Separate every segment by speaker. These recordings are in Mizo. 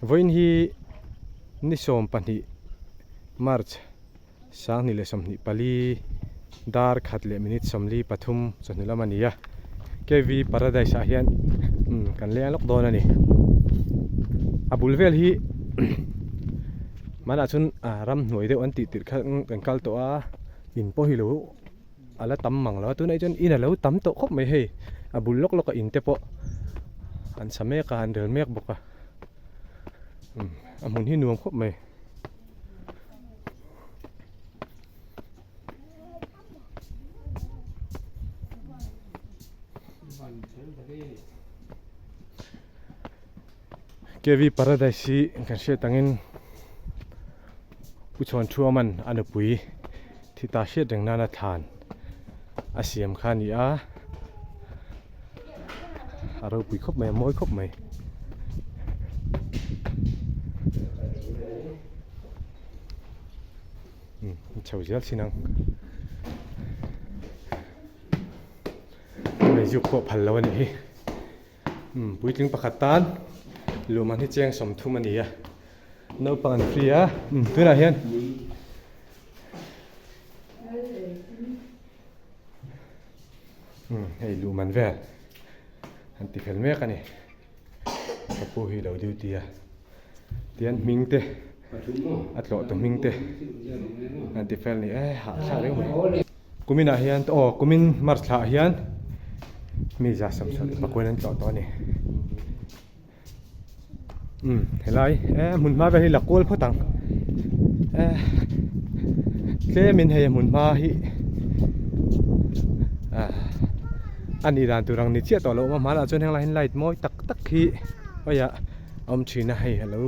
Speaker 1: Vawiin hi ni 12 March 2024 dar khat leh minute 43 chawhnu lam a ni a. KV Paradise ah hian kan leng lawk dawn a ni. A bul vel hi hmanah chuan ramhnuai deuh an tih tirh kha kan kal tawh a, in pawh hi lo a la tam mang lo a tunah hi chuan in a lo tam tawh khawp mai hei a bul lawk lawk a in te pawh an sa mek a an rel mek bawk a umm a hmun hi nuam khawp mai. KV Paradise hi kan hriat angin Pu Chhuan Thuaman a nupui Thi ta hriat reng nana thlan a siam kha a ni a, a ropui khawp mai a mawi khawp mai. Umm chho zel thin ang. Meiziuk pawh phal lo a nih hi. Umm puitling pakhat tan luhman hi cheng 30 a ni a, naupang an free a, umm tunah hian. Umm hei luh man vel an ti fel mek a ni ka pu hi lo duty a tian hming te a tlawh tu hming te an ti fel ni e hahthlak reng mai kumin ah hian aw kumin march thla ah hian mi za 70 pakuan an tlawh tawh a ni. Umm helai eh hmun hma vel hi la kual phawt ang eh tlemin hei hmun hma hi ah a nih dan tur ang ni chiah tawh loh awm a hmanah chuan henglai hian light mawi tak tak hi hawih ah a awm thin a hei alo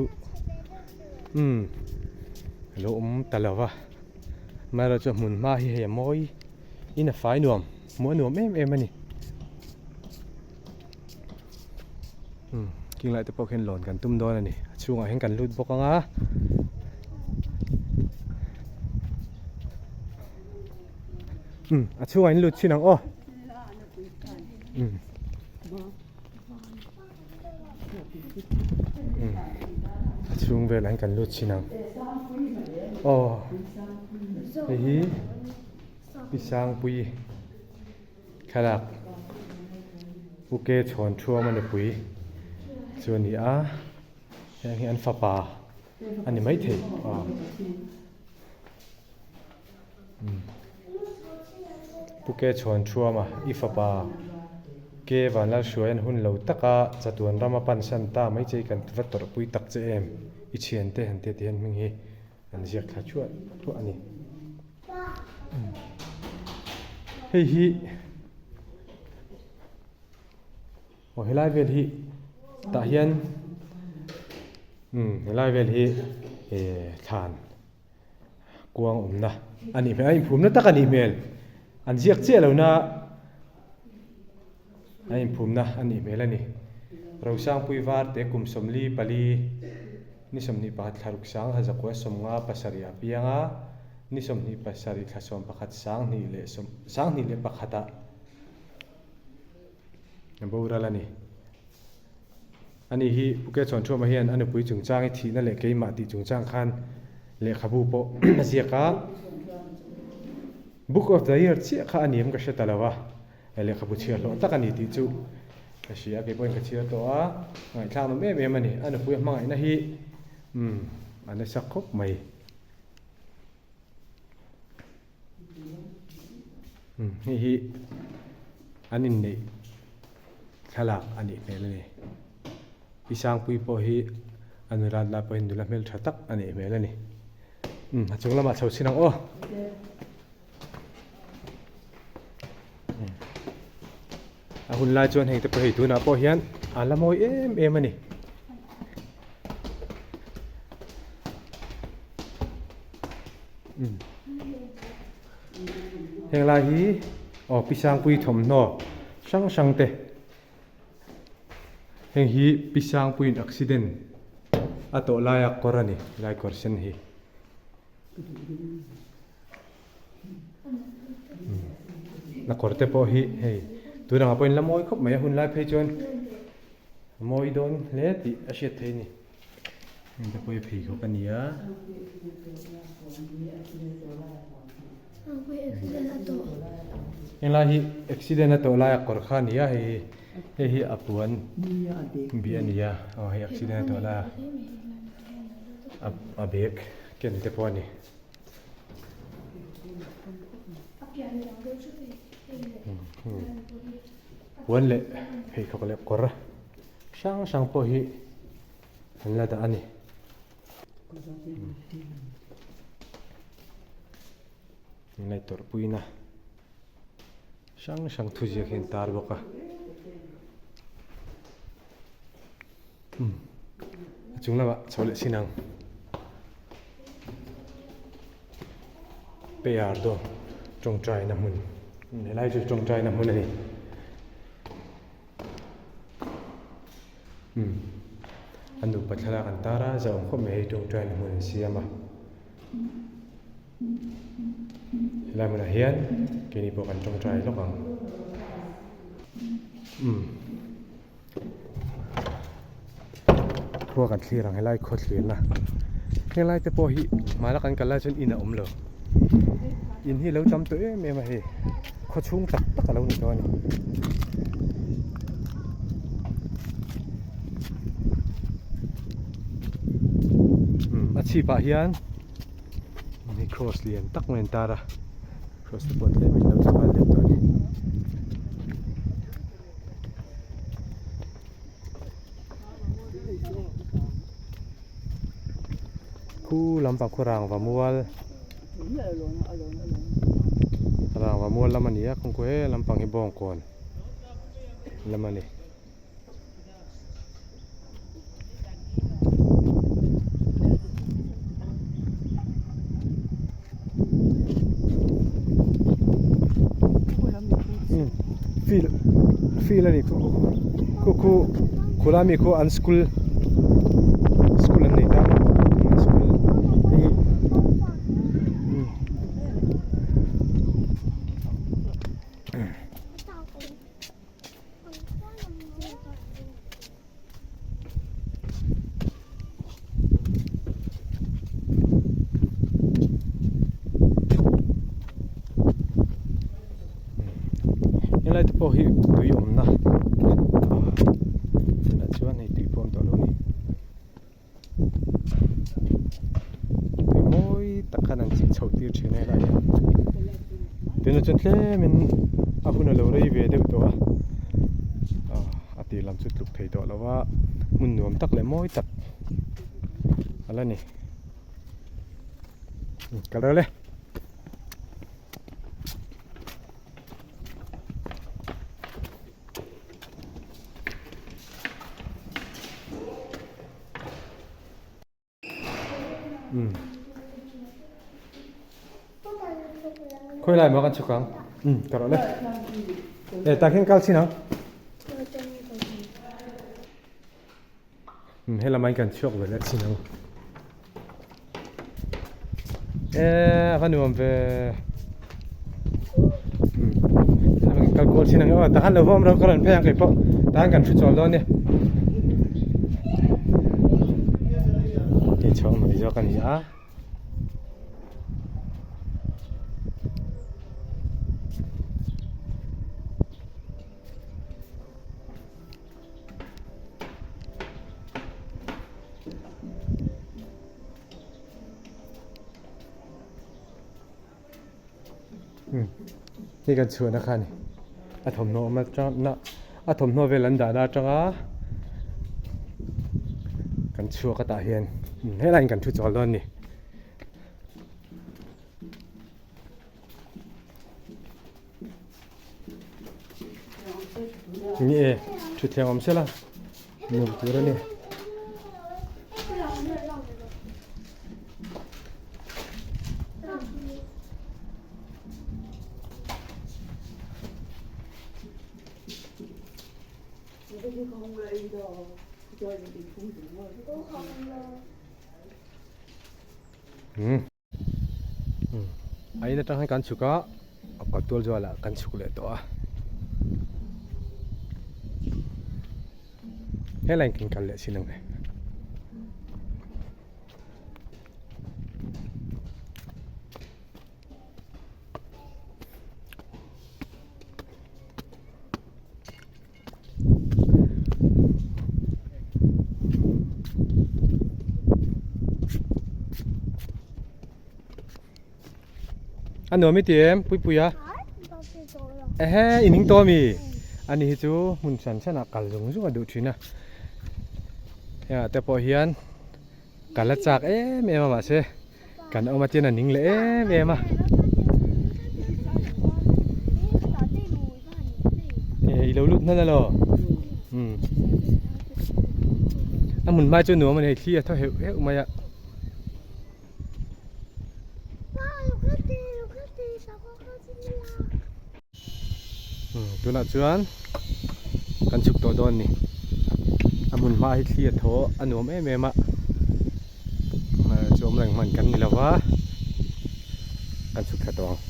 Speaker 1: umm alo awm ta lo va amaherawhchu hmun hma hi hei a mawi in a fai nuam hmuh a nuam em em a ni. Umm king lai te pawh khian lawn kan tum dawn a ni a chhungah hian kan lut bawk ang a umm a chhungah in lut chhin ang aw umm umm a chhung velah hian kan lut chhin ang aw hei hi pi sangpuii. Thlalak UK chhawn thuam a nupui chu a ni a, heng hi an fapa a ni maithei aw UK chhawn thuam a i fapa ke Vanlalhruai an hun lo taka chatuan rama pansan ta mai che hi kan va tawrhpui tak che em i thiante han tia ti hian hming hi an ziak thla thuah thuah a ni. Hei hi aw helai vel hi tah hian umm helai vel hi eh thlan kuang awmna a nih hmel a inphumna tak a nih hmel an ziak chiah lo na a inphumna a nih hmel a ni. Rosangpui Varte kum 44 ni 21 thla ruk sang 1977 a piang a, ni 27 thla 11 sang hnih leh sawm sang hnih leh pakhatah a boral a ni. Ani hi Phuket Chhuanṭhuama hian a nupui chungchang i thihna leh keimah tih chungchang khan lehkhabu pawh a ziak a. Book of the Year chiah kha a ni em ka hre ta lo a. He lehkhabu chhiar hlawh tak a ni tih chu ka hria a, kei pawhin ka chhiar tawh a, ngaihthlak nawm em em a ni. A nupui a hmangaihna hi umm a nasa khawp mai. Umm hei hi an inneih thlalak a nih hmel a ni. Pi Sangpuii pawh hi a nulat lai pawhin nula hmeltha tak a nih hmel a ni. Umm a chung lamah chho chhin ang aw. A hun lai chuan heng te pawh hei tunah pawh hian a la mawi em em a ni. Heng lai hi aw Pi Sangpui thawmhnaw hrang hrang te heng hi Pi Sangpuiin accident a tawh laia kawr a ni helai kawr sen hi. Na kawr te pawh hi hei tun angah pawhin la mawi khawp mai a hun lai phei chuan a mawi dawn hle tih a hriat theih a ni. Heng te pawh hi pheikhawk a ni a. Heng lai hi accident a tawh laia kawr kha a ni a hei hi hei hi a puan bih a ni a aw hei accident a tawh laia a bag ken te pawh a ni. Puan leh pheikhawk leh kawr hrang hrang pawh hi an la dah a ni. Tunlai tawrhpuina hrang hrang thuziak hi an tar bawk a umm a chung lamah chho leh sin ang peyar dawn tawngtaina hmun helai chu tawngtaina hmun a ni. Umm a nupa thlalak an tar a zah awm khawp mai hei tawngtaina hmun an siam a helai hmunah hian keini pawh kan tawngtai lawk ang umm khua kan thlir ang helai khaw thlirna helai te pawh hi hmana kan kal lai chuan in a awm lo in hi a lo tam tawh em em a hei khaw chhung tak tak a lo ni tawh a ni. Umm a chhip ah hian ni cross lian tak mai an tar a cross te pawh tlem in lo chhuah deuh tawh a ni. Khu lampang khu rangva mual rangva mual lam a ni a kawng khu he lampang hi bawngkawn lam a ni. Field field a ni khu khu khu khula mi khu an school school an nei ta an school hei hi Helai te pawh hi tui awmna tunah chuan hei tui pawh a awm tawh lo a ni tui mawi tak khan an chik chhoh tir thin a helai hian tunah chuan tlemin a hun a lo rei ve deuh tawh a a tir lam chu tluk thei tawh lo va hmun nuam tak leh mawi tak a la ni kal rawh le. Umm khawi lai maw kan chhuk ang umm ka rawh le e tah khian kal chin ang umm helamah hian kan chhuak ve leh chin ang e a va nuam ve umm helamah hian kal kual chin ang aw tah khan lo va awm reuh ka rawn phei ang kei pawh tah khan kan thu chawl dawn a ni hei chhawng mai zawk a ni a. Hei kan chhuahna kha a ni a thawmhnaw awm atang a thawmhnaw vel an dahna atanga kan chhuak atah hian helaiah hian kan thu chawl dawn a ni. Ni e thutthleng awm sela nuam tur a ni. A in atang hian kan chhuk a a kawt tual zualah kan chhuk leh tawh a helai in kan kal leh sin ang e. A nuam i ti em Puipuia? Ehe i ning tawh ami? Ani hi chu hmun hran hranah kal zung zung a duh thin a. Hengah te pawh hian kal a chak em em a mahse kan awm a chuan a ning leh em em a. I lo lut hman alo? Umm. A hmun hma chu nuam a ni hei thli a thaw heuh heuh mai a. Tunah chuan kan chhuk tawh dawn a ni a hmun hma hi thli a thaw a nuam em em a chu awm reng hman kan ni lo va kan chhuk thla tawh ang.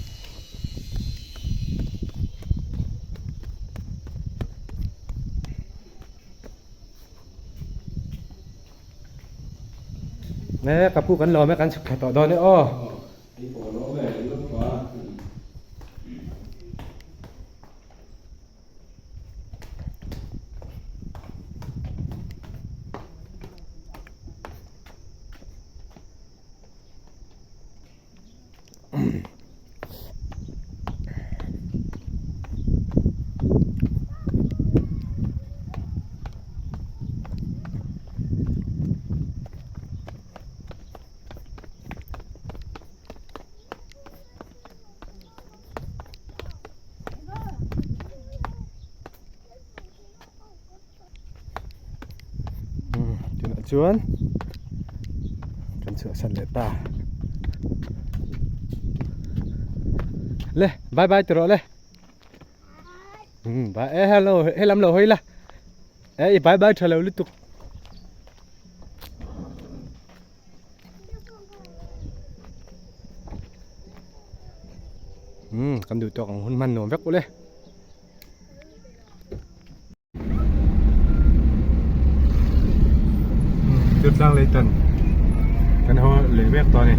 Speaker 1: Nge ka pu kan lawm e kan chhuk thla tawh dawn e aw. Tunah chuan kan chhuahsan leh ta le bye bye ti rawh le um bye e hello helam lo hawi la e i bye bye tha lo lutuk. Um kan duh tawk ang hun hman nuam vek ule. Chu tlang lei tan kan haw leh mek tawh a ni.